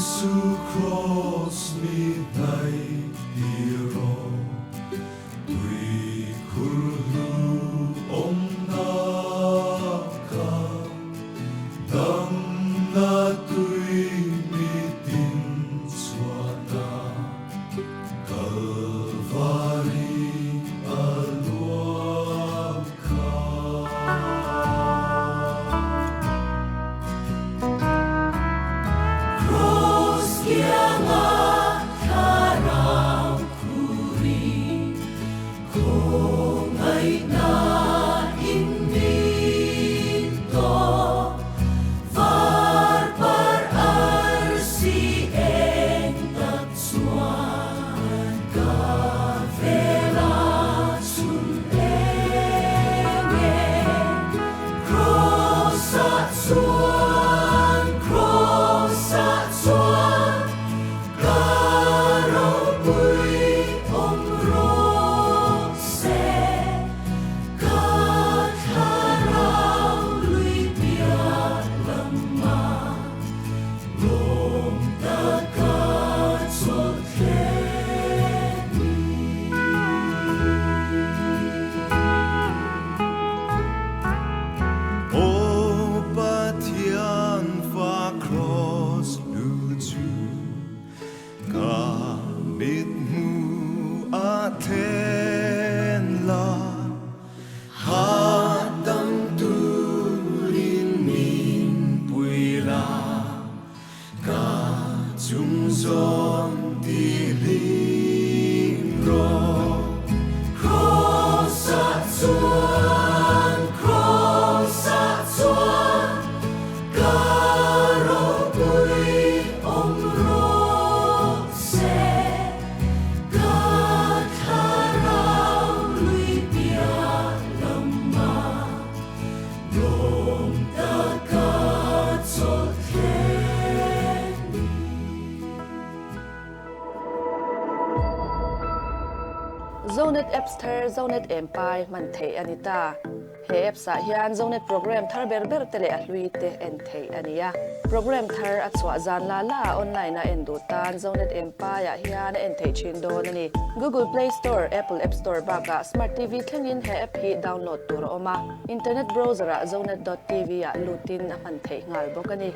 Isu Kraws mi hnaih tir rawh, Tuikhur hlu awmna kha, Damna tui mitin chhuahna, Kalvari a luang kha. Kraws kianga thlarau khuri khawngaihna in min tawh var par arsi eng tak chuan ka vela chhun eng e Kraws-ah chuan Kraws-ah chuan ka ropui awm rawh se ka thlarau lui piah lamah lawm taka chawlh thleng ni. Aw Pathian fa Kraws lu chu ka mit hmu a then la, hahdam turin min pui la, ka chung zawn ti hlim rawh. Kraws-ah chuan, Kraws-ah chuan, ka ropui awm rawh se, ka thlarau lui piah lamah lawm taka chawlh thleng ni. Zonet Apps thar Zonet Empai hman theih a ni ta. He apps ah hian Zonet program thar ber ber te leh a hlui te en theih a ni a. Program thar a chhuah zan la la ah online a en duh tan Zonet Empai ah hian a en theih thin dawn a ni. Google Play Store, Apple App Store bakah Smart TV thlengin he app hi download tur a awm a. Internet browser ah zonet dot tv ah lutin a hman theih nghal bawk a ni.